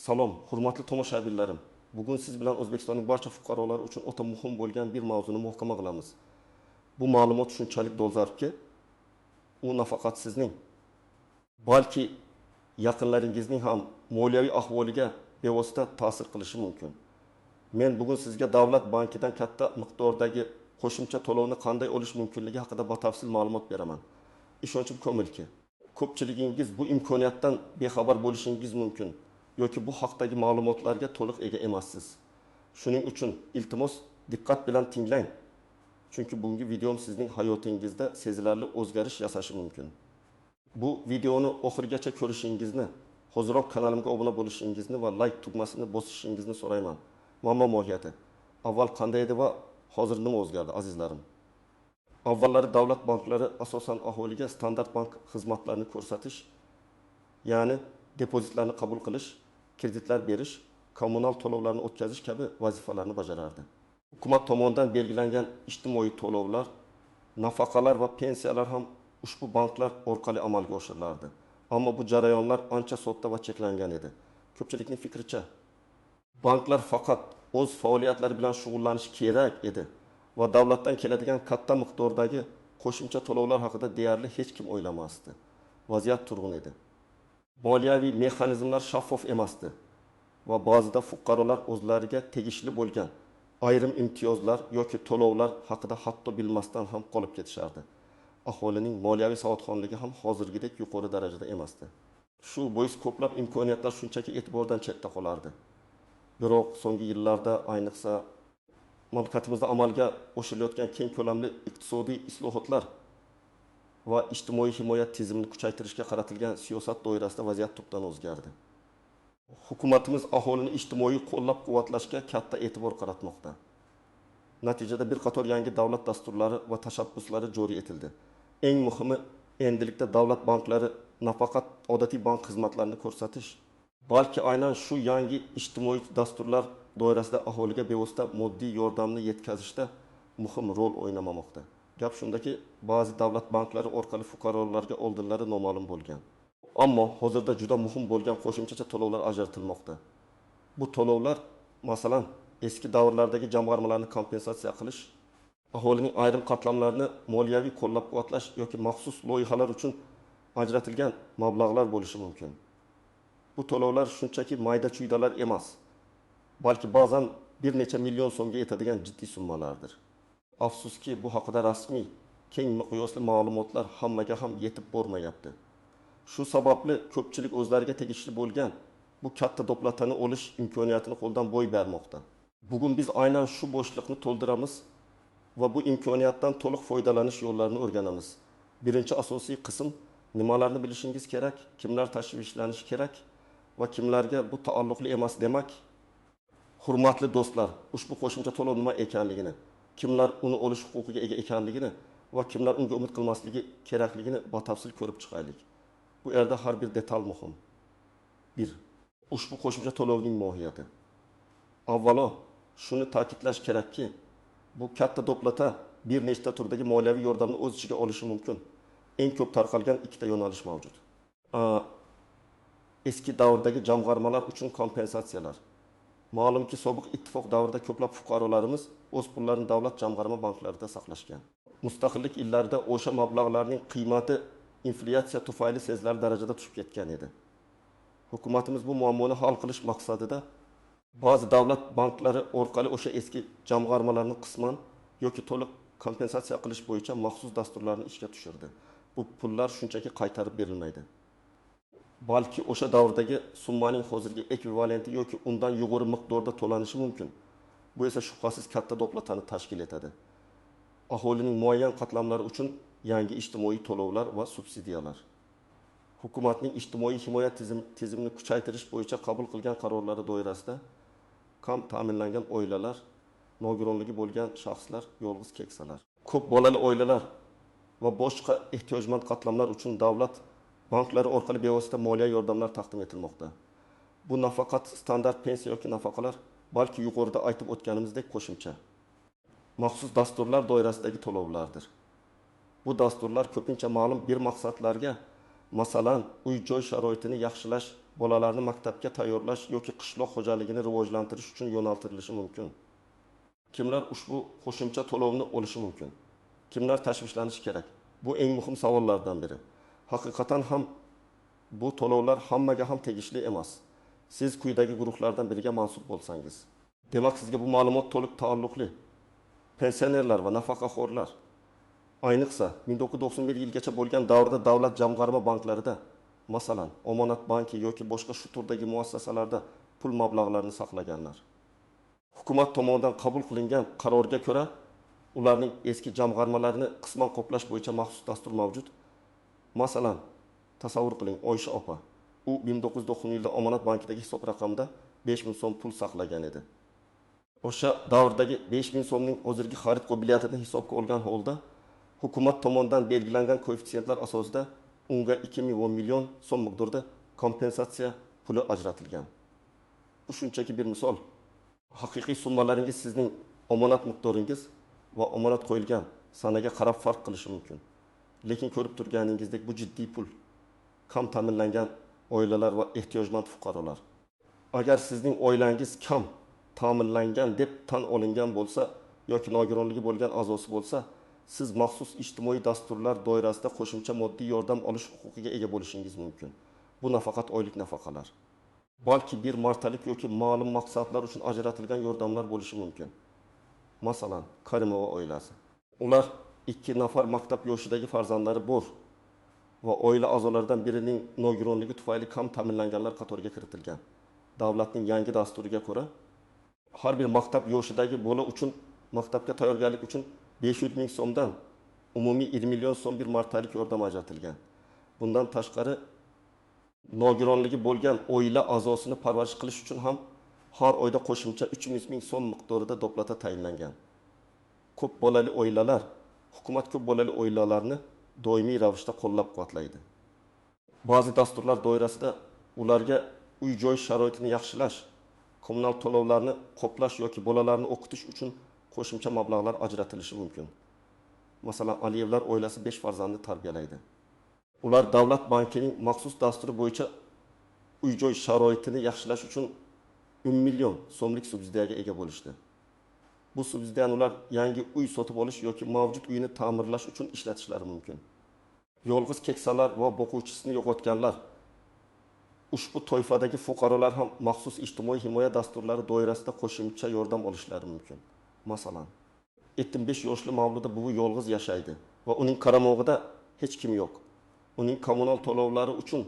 Salom, hurmatli tomoshabinlarim. Bugun siz bilan O'zbekistonning barcha fuqarolari uchun o'ta muhim bo'lgan bir mavzuni muhokama qilamiz. Bu ma'lumot shunchalik dolzarbki, u nafaqat sizning, balki yaqinlaringizning ham moliyaviy ahvoliga bevosita ta'sir qilishi mumkin. Men bugun sizga davlat bankidan katta miqdordagi qo'shimcha to'lovni qanday olish mumkinligi haqida batafsil ma'lumot beraman. Ishonchim komilki, ko'pchiligingiz bu imkoniyatdan bexabar bo'lishingiz mumkin yoki bu haqdagi ma'lumotlarga to'liq ega emassiz. Shuning uchun iltimos diqqat bilan tinglang. Chunki bugungi videom sizning hayotingizda sezilarli o'zgarish yasashi mumkin. Bu videoni oxirigacha ko'rishingizni, hoziroq kanalimga obuna bo'lishingizni va like tugmasini bosishingizni so'rayman. Muammo mohiyati. Avval qanday edi va hozir nima o'zgardi, azizlarim? Avvallari davlat banklari asosan aholiga standart bank xizmatlarini ko'rsatish, ya'ni depozitlarni qabul qilish, kreditlar berish, kommunal to'lovlarni o'tkazish kabi vazifalarni bajarardi. Hukumat tomonidan belgilangan ijtimoiy to'lovlar, nafaqalar va pensiyalar ham ushbu banklar orqali amalga oshirilardi. Ammo bu jarayonlar ancha sodda va cheklangan edi. Ko'pchilikning fikricha, banklar faqat o'z faoliyatlari bilan shug'ullanishi kerak edi va davlatdan keladigan katta miqdordagi qo'shimcha to'lovlar haqida deyarli hech kim o'ylamasdi. Vaziyat turg'un edi. Moliyaviy mexanizmlar shaffof emasdi va ba'zida fuqarolar o'zlariga tegishli bo'lgan ayrim imtiyozlar yoki to'lovlar haqida hatto bilmasdan ham qolib ketishardi. Aholining moliyaviy savodxonligi ham hozirgidek yuqori darajada emasdi. Shu bois ko'plab imkoniyatlar shunchaki e'tibordan chetda qolardi. Biroq so'nggi yillarda, ayniqsa mamlakatimizda amalga oshirilayotgan keng ko'lamli iqtisodiy islohotlar va ijtimoiy himoya tizimini kuchaytirishga qaratilgan siyosat doirasida vaziyat tubdan o'zgardi. Hukumatimiz aholini ijtimoiy qo'llab-quvvatlashga katta e'tibor qaratmoqda. Natijada bir qator yangi davlat dasturlari va tashabbuslari joriy etildi. Eng muhimi, endilikda davlat banklari nafaqat odatiy bank xizmatlarini ko'rsatish, balki aynan shu yangi ijtimoiy dasturlar doirasida aholiga bevosita moddiy yordamni yetkazishda muhim rol o'ynamoqda. Gap shundaki, ba'zi davlat banklari orqali fuqarolarga oldinlari noma'lum bo'lgan, ammo hozirda juda muhim bo'lgan qo'shimcha to'lovlar ajratilmoqda. Bu to'lovlar, masalan, eski davrlardagi jamg'armalarni kompensatsiya qilish, aholining ayrim qatlamlarini moliyaviy qo'llab-quvvatlash yoki maxsus loyihalar uchun ajratilgan mablag'lar bo'lishi mumkin. Bu to'lovlar shunchaki mayda-chuydalar emas, balki ba'zan bir necha million so'mga yetadigan jiddiy summalardir. Afsuski, bu haqida rasmiy, keng miqyosli ma'lumotlar hammaga ham yetib bormayapti. Shu sababli ko'pchilik o'zlariga tegishli bo'lgan bu katta doplatani olish imkoniyatini qo'ldan boy bermoqda. Bugun biz aynan shu bo'shliqni to'ldiramiz va bu imkoniyatdan to'liq foydalanish yo'llarini o'rganamiz. Birinchi asosiy qism: nimalarni bilishingiz kerak, kimlar tashvishlanishi kerak va kimlarga bu taalluqli emas demak. Hurmatli do'stlar, ushbu qo'shimcha to'lov nima ekanligini, kimlar uni olish huquqiga ega ekanligini va kimlar unga umid qilmasligi kerakligini batafsil ko'rib chiqaylik. Bu yerda har bir detal muhim. 1. Ushbu qo'shimcha to'lovning mohiyati. Avvalo shuni ta'kidlash kerakki, bu katta doplata bir nechta turdagi moliyaviy yordamni o'z ichiga olishi mumkin. Eng ko'p tarqalgan ikkita yo'nalish mavjud. Eski davrdagi jamg'armalar uchun kompensatsiyalar. Ma'lumki, sobiq ittifoq davrida ko'plab fuqarolarimiz o'z pullarini davlat jamg'arma banklarida saqlashgan. Mustaqillik yillarida o'sha mablag'larning qiymati inflyatsiya tufayli sezilarli darajada tushib ketgan edi. Hukumatimiz bu muammoni hal qilish maqsadida ba'zi davlat banklari orqali o'sha eski jamg'armalarni qisman yoki to'liq kompensatsiya qilish bo'yicha maxsus dasturlarni ishga tushirdi. Bu pullar shunchaki qaytarib berilmaydi, balki o'sha davrdagi summaning hozirgi ekvivalenti yoki undan yuqori miqdorda to'lanishi mumkin. Bu esa shubhasiz katta doplatani tashkil etadi. Aholining muayyan qatlamlari uchun yangi ijtimoiy to'lovlar va subsidiyalar. Hukumatning ijtimoiy himoya tizimini kuchaytirish bo'yicha qabul qilgan qarorlari doirasida kam ta'minlangan oilalar, nogironligi bo'lgan shaxslar, yolg'iz keksalar, ko'p bolali oilalar va boshqa ehtiyojmand qatlamlar uchun davlat banklari orqali bevosita moliya yordamlar taqdim etilmoqda. Bu nafaqat standart pensiya yoki nafaqalar, balki yuqorida aytib o'tganimizdek qo'shimcha maxsus dasturlar doirasidagi to'lovlardir. Bu dasturlar ko'pincha ma'lum bir maqsadlarga, masalan, uy-joy sharoitini yaxshilash bolalarni maktabga tayyorlash yoki qishloq xo'jaligini rivojlantirish uchun yo'naltirilishi mumkin. Kimlar ushbu qo'shimcha to'lovni olishi mumkin? Kimlar tashvishlanishi kerak? Bu eng muhim savollardan biri. Haqiqatan ham bu to'lovlar hammaga ham tegishli emas. Siz quyidagi guruhlardan biriga mansub bo'lsangiz, demak sizga bu ma'lumot to'liq taalluqli. Pensionerlar va nafaqaxo'rlar, ayniqsa 1991 yilgacha bo'lgan davrda davlat jamg'arma banklarida, masalan, Omonat banki yoki boshqa shu turdagi muassasalarda pul mablag'larini saqlaganlar. Hukumat tomonidan qabul qilingan qarorga ko'ra, ularning eski jamg'armalarini qisman qoplash bo'yicha maxsus dastur mavjud. Masalan, tasavvur qiling, Oysha opa, u 1990 yilda Omonat bankidagi hisob raqamida 5000 so'm pul saqlagan edi. O'sha davrdagi 5000 so'mning hozirgi xarid qobiliyatini hisobga olgan holda hukumat tomonidan belgilangan koeffitsiyentlar asosida unga 2 million so'm miqdorida kompensatsiya puli ajratilgan. Bu shunchaki bir misol. Haqiqiy summalaringiz sizning omonat miqdoringiz va omonat qo'yilgan sanaga qarab farq qilishi mumkin. Lekin ko'rib turganingizdek bu jiddiy pul. Kam ta'minlangan oilalar va ehtiyojmand fuqarolar. Agar sizning oilangiz kam ta'minlangan deb tan olingan bo'lsa yoki nogironligi bo'lgan a'zosi bo'lsa, siz maxsus ijtimoiy dasturlar doirasida qo'shimcha moddiy yordam olish huquqiga ega bo'lishingiz mumkin. Bu nafaqat oylik nafaqalar, balki bir martalik yoki ma'lum maqsadlar uchun ajratilgan yordamlar bo'lishi mumkin. Masalan, Karimova oilasi. Ular 2 nafar maktab yoshidagi farzandlari bor va oila a'zolaridan birining nogironligi tufayli kam ta'minlanganlar qatoriga kiritilgan. Davlatning yangi dasturiga ko'ra, har bir maktab yoshidagi bola uchun maktabga tayyorgarlik uchun 500 ming so'mdan umumiy 1 million so'm bir martalik yordam ajratilgan. Bundan tashqari nogironligi bo'lgan oila a'zosini parvarish qilish uchun ham har oyda qo'shimcha 300 ming so'm miqdorida doplata tayinlangan. Ko'p bolali oilalar, hukumat ko'p bolali oilalarni doimiy ravishda qo'llab-quvvatlaydi. Ba'zi dasturlar doirasida ularga uy-joy sharoitini yaxshilash, kommunal to'lovlarni qoplash yoki bolalarni o'qitish uchun qo'shimcha mablag'lar ajratilishi mumkin. Masalan, Aliyevlar oilasi 5 farzandni tarbiyalaydi. Ular davlat bankining maxsus dasturi bo'yicha uy-joy sharoitini yaxshilash uchun 1 million so'mlik subsidiyaga ega bo'lishdi. Bu subsidiyani ular yangi uy sotib olish yoki mavjud uyni ta'mirlash uchun ishlatishlari mumkin. Yolg'iz keksalar va boquvchisini yo'qotganlar, ushbu toifadagi fuqarolar ham maxsus ijtimoiy himoya dasturlari doirasida qo'shimcha yordam olishlari mumkin. Masalan, 75 yoshli Mavluda buvi yolg'iz yashaydi va uning qaramog'ida hech kim yo'q. Uning kommunal to'lovlari uchun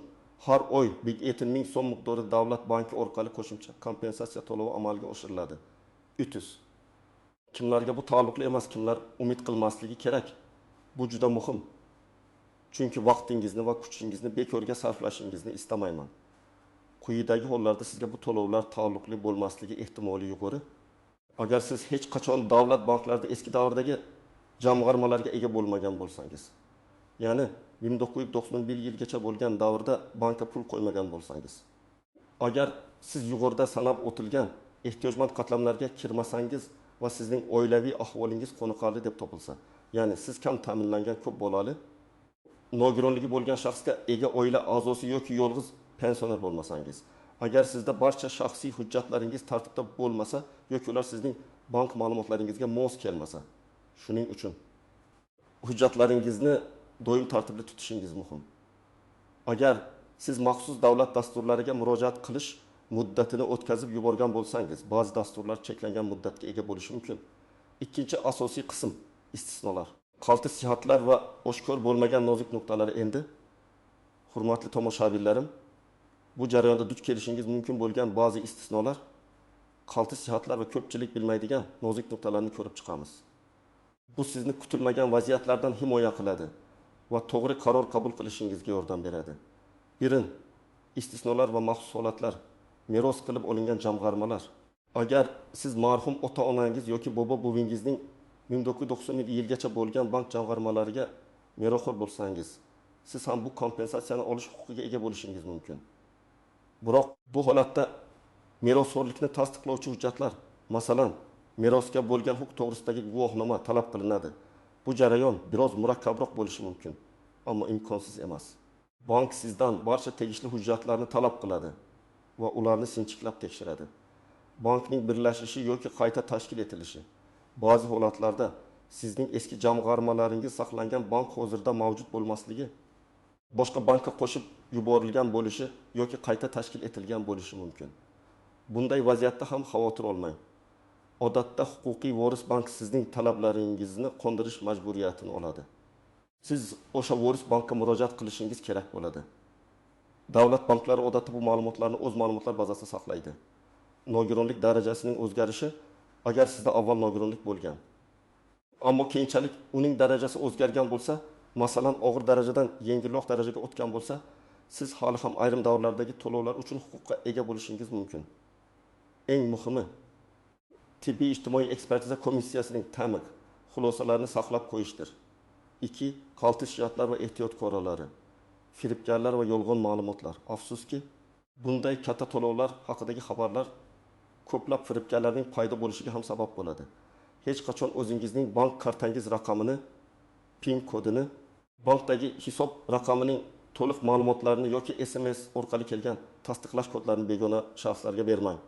har oy 1 ming so'm miqdorida davlat banki orqali qo'shimcha kompensatsiya to'lovi amalga oshiriladi. 300. Kimlarga bu taalluqli emas, kimlar umid qilmasligi kerak. Bu juda muhim. Chunki vaqtingizni va kuchingizni bekorga sarflashingizni istamayman. Quyidagi hollarda sizga bu to'lovlar taalluqli bo'lmasligi ehtimoli yuqori. Agar siz hech qachon davlat banklarida eski davrdagi jamg'armalarga ega bo'lmagan bo'lsangiz, ya'ni 1991 yilgacha bo'lgan davrda bankka pul qo'ymagan bo'lsangiz, agar siz yuqorida sanab o'tilgan ehtiyojmand qatlamlarga kirmasangiz va sizning oilaviy ahvolingiz qoniqarli deb topilsa, ya'ni siz kam ta'minlangan ko'p bolali, nogironligi bo'lgan shaxsga ega oila a'zosi yoki yolg'iz pensioner bo'lmasangiz, agar sizda barcha shaxsiy hujjatlaringiz tartibda bo'lmasa yoki ular sizning bank ma'lumotlaringizga mos kelmasa, shuning uchun hujjatlaringizni doim tartibli tutishingiz muhim. Agar siz maxsus davlat dasturlariga murojaat qilish muddatini o'tkazib yuborgan bo'lsangiz, ba'zi dasturlar cheklangan muddatga ega bo'lishi mumkin. Ikkinchi asosiy qism istisnolar. Qaltis jihatlar va oshkor bo'lmagan nozik nuqtalari endi. Hurmatli tomoshabinlarim, bu jarayonda duch kelishingiz mumkin bo'lgan ba'zi istisnolar, qaltis jihatlar va ko'pchilik bilmaydigan nozik nuqtalarni ko'rib chiqamiz. Bu sizni kutilmagan vaziyatlardan himoya qiladi va to'g'ri qaror qabul qilishingizga yordam beradi. Birin, istisnolar va maxsus holatlar, meros qilib olingan jamg'armalar. Agar siz marhum ota-onangiz yoki bobo-buvingizning 1990 yilgacha bo'lgan bank jamg'armalariga merosxo'r bo'lsangiz, siz ham bu kompensatsiyani olish huquqiga ega bo'lishingiz mumkin. Biroq bu holatda merosxo'rlikni tasdiqlovchi hujjatlar, masalan, merosga bo'lgan huquq to'g'risidagi guvohnoma talab qilinadi. Bu jarayon biroz murakkabroq bo'lishi mumkin, ammo imkonsiz emas. Bank sizdan barcha tegishli hujjatlarni talab qiladi va ularni sinchiklab tekshiradi. Bankning birlashishi yoki qayta tashkil etilishi, ba'zi holatlarda sizning eski jamg'armalaringiz saqlangan bank hozirda mavjud bo'lmasligi, boshqa bankka qo'shib yuborilgan bo'lishi yoki qayta tashkil etilgan bo'lishi mumkin. Bunday vaziyatda ham xavotir olmang. Odatda huquqiy voris bank sizning talablaringizni qondirish majburiyatini oladi. Siz o'sha voris bankka murojaat qilishingiz kerak bo'ladi. Davlat banklari odatda bu ma'lumotlarni o'z ma'lumotlar bazasida saqlaydi. Nogironlik darajasining o'zgarishi, agar sizda avval nogironlik bo'lgan, ammo keyinchalik uning darajasi o'zgargan bo'lsa, masalan, og'ir darajadan yengilroq darajaga o'tgan bo'lsa, siz hali ham ayrim davrlardagi to'lovlar uchun huquqqa ega bo'lishingiz mumkin. Eng muhimi, tibbiy ijtimoiy ekspertiza komissiyasining TAMIK xulosalarini saqlab qo'yishdir. 2. Qaltis jihatlar va ehtiyot choralari, firibgarlar va yolg'on ma'lumotlar. Afsuski, bunday katta to'lovlar haqidagi xabarlar ko'plab firibgarlarning paydo bo'lishiga ham sabab bo'ladi. Hech qachon o'zingizning bank kartangiz raqamini, PIN kodini, bankdagi hisob raqamining to'liq ma'lumotlarini yoki SMS orqali kelgan tasdiqlash kodlarini begona shaxslarga bermang.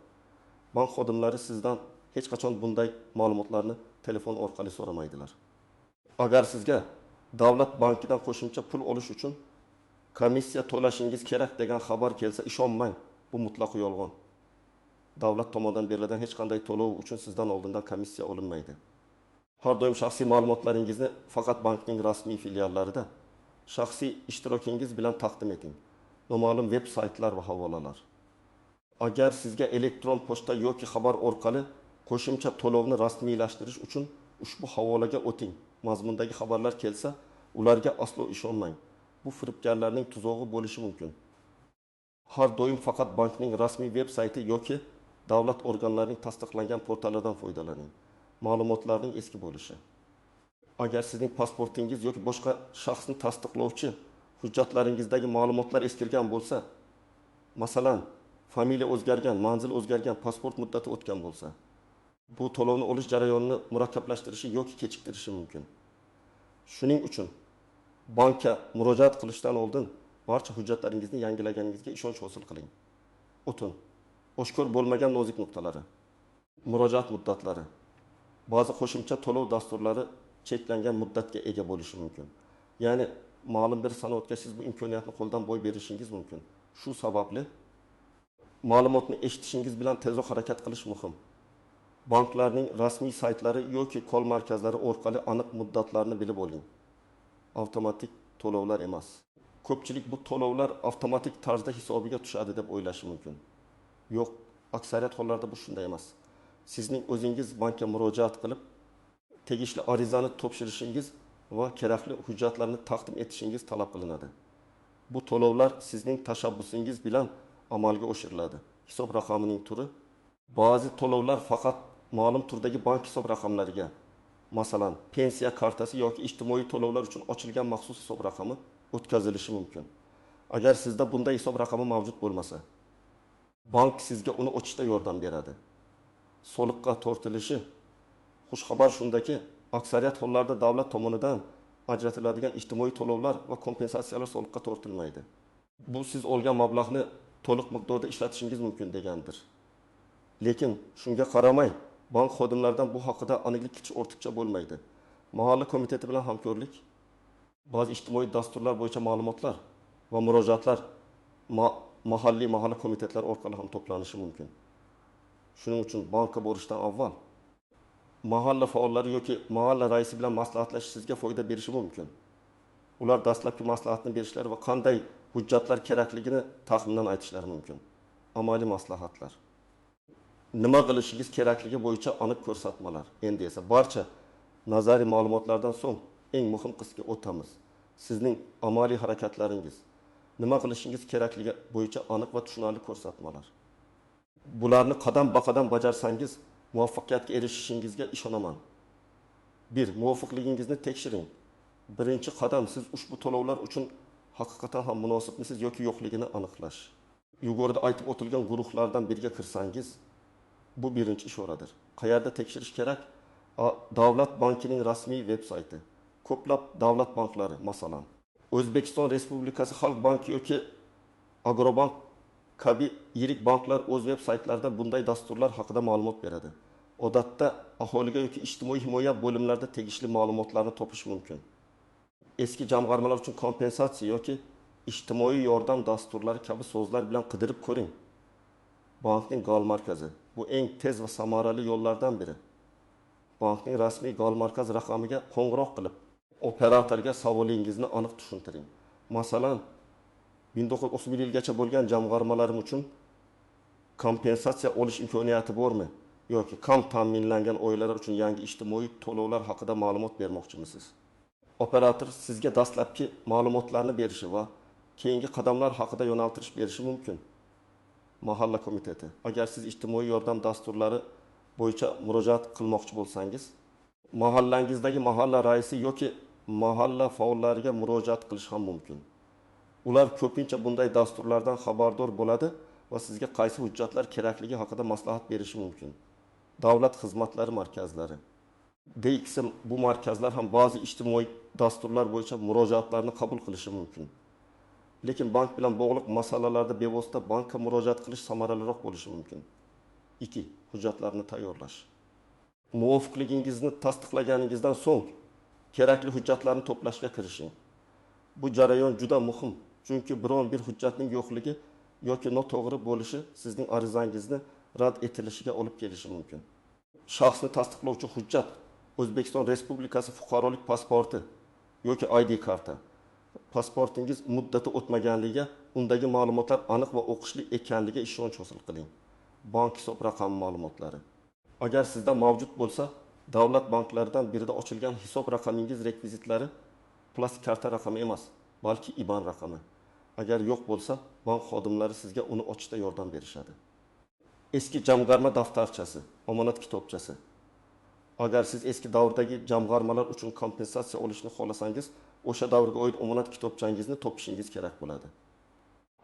Bank xodimlari sizdan hech qachon bunday ma'lumotlarni telefon orqali so'ramaydilar. Agar sizga davlat bankidan qo'shimcha pul olish uchun komissiya to'lashingiz kerak degan xabar kelsa, ishonmang, bu mutlaq yolg'on. Davlat tomonidan beriladigan hech qanday to'lov uchun sizdan oldindan komissiya olinmaydi. Har doim shaxsiy ma'lumotlaringizni faqat bankning rasmiy filiallarida shaxsiy ishtirokingiz bilan taqdim eting. Noma'lum veb saytlar va havolalar. Agar sizga elektron pochta yoki xabar orqali qo'shimcha to'lovni rasmiylashtirish uchun ushbu havolaga o'ting mazmundagi xabarlar kelsa, ularga aslo ishonmang. Bu firibgarlarning tuzog'i bo'lishi mumkin. Har doim faqat bankning rasmiy veb sayti yoki davlat organlarining tasdiqlangan portallaridan foydalaning. Ma'lumotlarning eski bo'lishi. Agar sizning pasportingiz yoki boshqa shaxsni tasdiqlovchi hujjatlaringizdagi ma'lumotlar eskirgan bo'lsa, masalan, familiya o'zgargan, manzil o'zgargan, pasport muddati o'tgan bo'lsa, bu to'lovni olish jarayonini murakkablashtirishi yoki kechiktirishi mumkin. Shuning uchun bankka murojaat qilishdan oldin barcha hujjatlaringizni yangilaganingizga ishonch hosil qiling. O'tin. Oshkor bo'lmagan nozik nuqtalari. Murojaat muddatlari. Ba'zi qo'shimcha to'lov dasturlari cheklangan muddatga ega bo'lishi mumkin. Ya'ni ma'lum bir sana o'tgach siz bu imkoniyatni qo'ldan boy berishingiz mumkin. Shu sababli ma'lumotni eshitishingiz bilan tezroq harakat qilish muhim. Banklarning rasmiy saytlari yoki call markazlari orqali aniq muddatlarni bilib oling. Avtomatik to'lovlar emas. Ko'pchilik bu to'lovlar avtomatik tarzda hisobiga tushadi deb o'ylashi mumkin. Yo'q, aksariyat hollarda bu shunday emas. Sizning o'zingiz bankka murojaat qilib, tegishli arizani topshirishingiz va kerakli hujjatlarni taqdim etishingiz talab qilinadi. Bu to'lovlar sizning tashabbusingiz bilan amalga oshiriladi. Hisob raqamining turi. Ba'zi to'lovlar faqat ma'lum turdagi bank hisob raqamlariga, masalan, pensiya kartasi yoki ijtimoiy to'lovlar uchun ochilgan maxsus hisob raqami o'tkazilishi mumkin. Agar sizda bunday hisob raqami mavjud bo'lmasa, bank sizga uni ochishda yordam beradi. Soliqqa tortilishi. Xushxabar shundaki, aksariyat hollarda davlat tomonidan ajratiladigan ijtimoiy to'lovlar va kompensatsiyalar soliqqa tortilmaydi. Bu siz olgan mablag'ni to'liq miqdorda ishlatishingiz mumkin degandir. Lekin shunga qaramay, bank xodimlaridan bu haqida aniqlik kiritish ortiqcha bo'lmaydi. Mahalla komiteti bilan hamkorlik, ba'zi ijtimoiy dasturlar bo'yicha ma'lumotlar va murojaatlar mahalliy mahalla komitetlari orqali ham to'planishi mumkin. Shuning uchun bankka borishdan avval mahalla faollari yoki mahalla raisi bilan maslahatlashish sizga foyda berishi mumkin. Ular dastlabki maslahatni berishlari va qanday hujjatlar kerakligini taxminan aytishlari mumkin. Amaliy maslahatlar. Nima qilishingiz kerakligi bo'yicha aniq ko'rsatmalar. Endi esa barcha nazariy ma'lumotlardan so'ng eng muhim qismga o'tamiz. Sizning amaliy harakatlaringiz, nima qilishingiz kerakligi bo'yicha aniq va tushunarli ko'rsatmalar. Bularni qadam-ba-qadam bajarsangiz muvaffaqiyatga erishishingizga ishonaman. 1. Muvofiqligingizni tekshiring. Birinchi qadam siz ushbu to'lovlar uchun haqiqatan ham munosibmisiz yoki yo'qligini aniqlash. Yuqorida aytib o'tilgan guruhlardan biriga kirsangiz, bu birinchi ishoradir. Qayerda tekshirish kerak? Davlat bankining rasmiy veb sayti. Ko'plab davlat banklari, masalan, O'zbekiston Respublikasi Xalq banki yoki Agrobank kabi yirik banklar o'z veb saytlarida bunday dasturlar haqida ma'lumot beradi. Odatda aholiga yoki ijtimoiy himoya bo'limlarida tegishli ma'lumotlarni topish mumkin. Eski jamg'armalar uchun kompensatsiya yoki ijtimoiy yordam dasturlari kabi so'zlar bilan qidirib ko'ring. Bankning Gal markazi bu eng tez va samarali yo'llardan biri. Bankning rasmiy Gal markaz raqamiga qo'ng'iroq qilib, operatorga savolingizni aniq tushuntiring. Masalan, 1991 yilgacha bo'lgan jamg'armalarim uchun kompensatsiya olish imkoniyati bormi yoki kam ta'minlangan oilalar uchun yangi ijtimoiy to'lovlar haqida ma'lumot bermoqchimisiz? Operator sizga dastlabki ma'lumotlarni berishi va keyingi qadamlar haqida yo'naltirish berishi mumkin. Mahalla komiteti. Agar siz ijtimoiy yordam dasturlari bo'yicha murojaat qilmoqchi bo'lsangiz, mahallangizdagi mahalla raisi yoki mahalla faollariga murojaat qilish ham mumkin. Ular ko'pincha bunday dasturlardan xabardor bo'ladi va sizga qaysi hujjatlar kerakligi haqida maslahat berishi mumkin. Davlat xizmatlari markazlari. DXM bu markazlar ham ba'zi ijtimoiy dasturlar bo'yicha murojaatlarni qabul qilishi mumkin. Lekin bank bilan bog'liq masalalarda bevosita bankka murojaat qilish samaraliroq bo'lishi mumkin. 2. Hujjatlarni tayyorlash. Muvofiqligingizni tasdiqlaganingizdan so'ng kerakli hujjatlarni to'plashga kirishing. Bu jarayon juda muhim, chunki biron bir hujjatning yo'qligi yoki noto'g'ri bo'lishi sizning arizangizni rad etilishiga olib kelishi mumkin. Shaxsni tasdiqlovchi hujjat O'zbekiston Respublikasi fuqarolik pasporti yoki ID karta. Pasportingiz muddati o'tmaganligiga, undagi ma'lumotlar aniq va o'qishli ekanligiga ishonch hosil qiling. Bank hisob raqami ma'lumotlari. Agar sizda mavjud bo'lsa, davlat banklaridan birida ochilgan hisob raqamingiz rekvizitlari plastik karta raqami emas, balki IBAN raqami. Agar yo'q bo'lsa, bank xodimlari sizga uni ochishda yordam berishadi. Eski jamg'arma daftarchasi, omonat kitobchasi. Agar siz eski davrdagi jamg'armalar uchun kompensatsiya olishni xohlasangiz, o'sha davrga oid omonat kitobchangizni topishingiz kerak bo'ladi.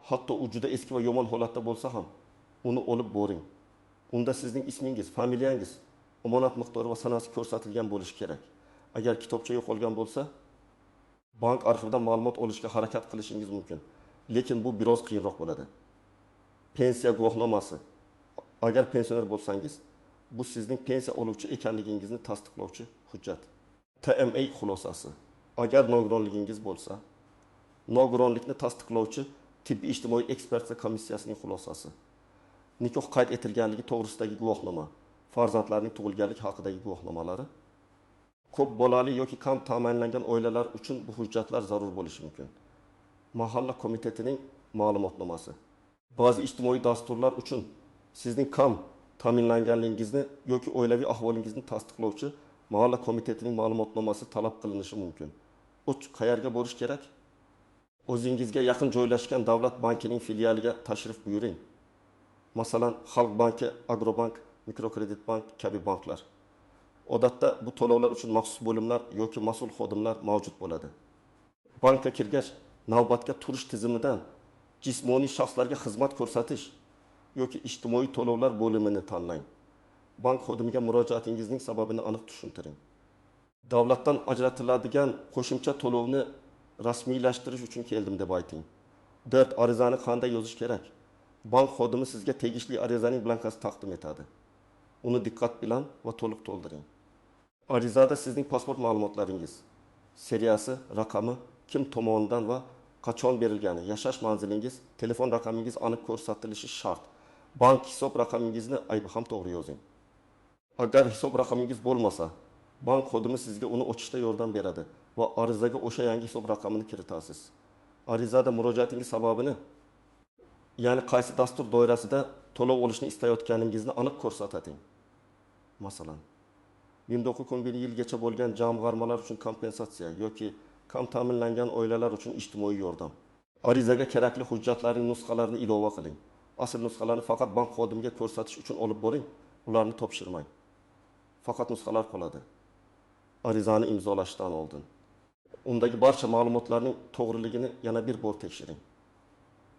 Hatto u juda eski va yomon holatda bo'lsa ham, uni olib boring. Unda sizning ismingiz, familiyangiz, omonat miqdori va sanasi ko'rsatilgan bo'lishi kerak. Agar kitobcha yo'qolgan bo'lsa, bank arxividan ma'lumot olishga harakat qilishingiz mumkin, lekin bu biroz qiyinroq bo'ladi. Pensiya guvohnomasi. Agar pensioner bo'lsangiz, bu sizning pensiya oluvchi ekanligingizni tasdiqlovchi hujjat. TMA xulosasi. Agar nogironligingiz bo'lsa, nogironlikni tasdiqlovchi tibbiy ijtimoiy ekspertiza komissiyasining xulosasi. Nikoh qayd etilganligi to'g'risidagi guvohnoma, farzandlarning tug'ilganlik haqidagi guvohnomalari. Ko'p bolali yoki kam ta'minlangan oilalar uchun bu hujjatlar zarur bo'lishi mumkin. Mahalla komitetining ma'lumotnomasi. Ba'zi ijtimoiy dasturlar uchun sizning kam ta'minlanganligingizni yoki oilaviy ahvolingizni tasdiqlovchi mahalla komitetining ma'lumotnomasi talab qilinishi mumkin. 3. Qayerga borish kerak? O'zingizga yaqin joylashgan davlat bankining filialiga tashrif buyuring. Masalan, Xalq banki, Agrobank, Mikrokredit bank kabi banklar. Odatda bu to'lovlar uchun maxsus bo'limlar yoki mas'ul xodimlar mavjud bo'ladi. Bankka kirgach, navbatga turish tizimidan jismoniy shaxslarga xizmat ko'rsatish yoki ijtimoiy to'lovlar bo'limini tanlang. Bank xodimiga murojaatingizning sababini aniq tushuntiring. Davlatdan ajratiladigan qo'shimcha to'lovni rasmiylashtirish uchun keldim deb ayting. 4. Arizani qanday yozish kerak? Bank xodimi sizga tegishli arizaning blankasini taqdim etadi. Uni diqqat bilan va to'liq to'ldiring. Arizada sizning pasport ma'lumotlaringiz, seriyasi, raqami, kim tomonidan va qachon berilgani, yashash manzilingiz, telefon raqamingiz aniq ko'rsatilishi shart. Bank hisob raqamingizni aybi ham to'g'ri yozing. Agar hisob raqamingiz bo'lmasa, bank xodimi sizga uni ochishda yordam beradi va arizaga o'sha yangi hisob raqamini kiritasiz. Arizada murojaatingiz sababini, ya'ni qaysi dastur doirasida to'lov olishni istayotganingizni aniq ko'rsatating. Masalan, 1911 yilgacha bo'lgan jamg'armalar uchun kompensatsiya yoki kam ta'minlangan oilalar uchun ijtimoiy yordam. Arizaga kerakli hujjatlarning nusxalarini ilova qiling. Asl nusxalarni faqat bank xodimiga ko'rsatish uchun olib boring, ularni topshirmang. Faqat nusxalar qoladi. Arizani imzolashdan oldin undagi barcha ma'lumotlarning to'g'riligini yana bir bor tekshiring.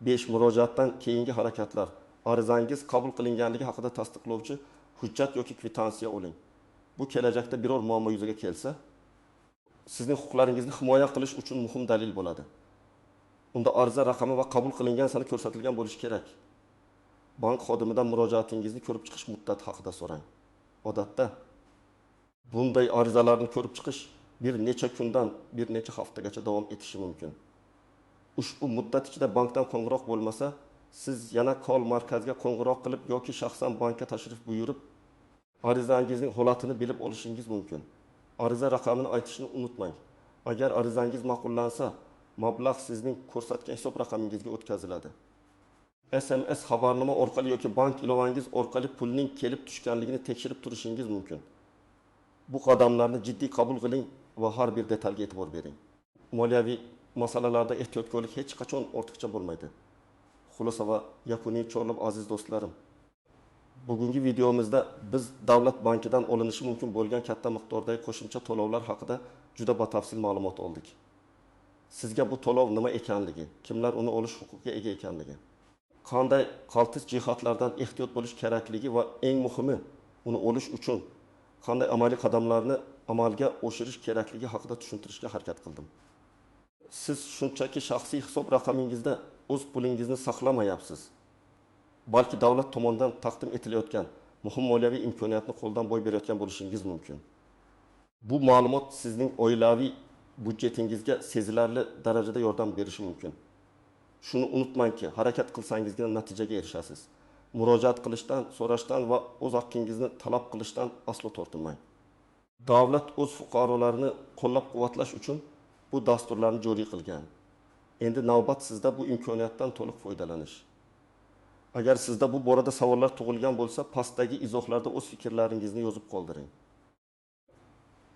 5. Murojaatdan keyingi harakatlar. Arizangiz qabul qilinganligi haqida tasdiqlovchi hujjat yoki kvitansiya oling. Bu kelajakda biror muammo yuzaga kelsa, sizning huquqlaringizni himoya qilish uchun muhim dalil bo'ladi. Unda ariza raqami va qabul qilingan sana ko'rsatilgan bo'lishi kerak. Bank xodimidan murojaatingizni ko'rib chiqish muddati haqida so'rang. Odatda bunday arizalarni ko'rib chiqish bir necha kundan bir necha haftagacha davom etishi mumkin. Ushbu muddat ichida bankdan qo'ng'iroq bo'lmasa, siz yana call markazga qo'ng'iroq qilib yoki shaxsan bankka tashrif buyurib, arizangizning holatini bilib olishingiz mumkin. Ariza raqamini aytishni unutmang. Agar arizangiz ma'qullansa, mablag' sizning ko'rsatgan hisob raqamingizga o'tkaziladi. SMS xabarnoma orqali yoki bank ilovangiz orqali pulning kelib tushganligini tekshirib turishingiz mumkin. Bu qadamlarni jiddiy qabul qiling va har bir detalga e'tibor bering. Moliyaviy masalalarda ehtiyotkorlik hech qachon ortiqcha bo'lmaydi. Xulosa va yakuniy chorlab aziz do'stlarim, bugungi videomizda biz davlat bankidan olinishi mumkin bo'lgan katta miqdordagi qo'shimcha to'lovlar haqida juda batafsil ma'lumot oldik. Sizga bu to'lov nima ekanligi, kimlar uni olish huquqiga ega ekanligi, qanday qaltis jihatlardan ehtiyot bo'lish kerakligi va eng muhimi uni olish uchun qanday amaliy qadamlarni amalga oshirish kerakligi haqida tushuntirishga harakat qildim. Siz shunchaki shaxsiy hisob raqamingizda o'z pulingizni saqlamayapsiz, balki davlat tomonidan taqdim etilayotgan muhim moliyaviy imkoniyatni qo'ldan boy berayotgan bo'lishingiz mumkin. Bu ma'lumot sizning oilaviy budjetingizga sezilarli darajada yordam berishi mumkin. Shuni unutmangki, harakat qilsangizgina natijaga erishasiz. Murojaat qilishdan, so'rashdan va o'z haqqingizni talab qilishdan aslo tortinmang. Davlat o'z fuqarolarini qo'llab-quvvatlash uchun bu dasturlarni joriy qilgan. Endi navbat sizda bu imkoniyatdan to'liq foydalanish. Agar sizda bu borada savollar tug'ilgan bo'lsa, pastdagi izohlarda o'z fikrlaringizni yozib qoldiring.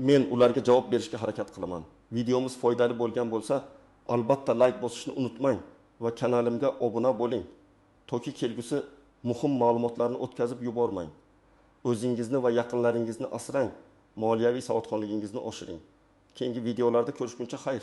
Men ularga javob berishga harakat qilaman. Videomiz foydali bo'lgan bo'lsa, albatta like bosishni unutmang va kanalimga obuna bo'ling. Toki kelgusi muhim ma'lumotlarni o'tkazib yubormang. O'zingizni va yaqinlaringizni asrang, moliyaviy savodxonligingizni oshiring. Keyingi videolarda ko'rishguncha xayr.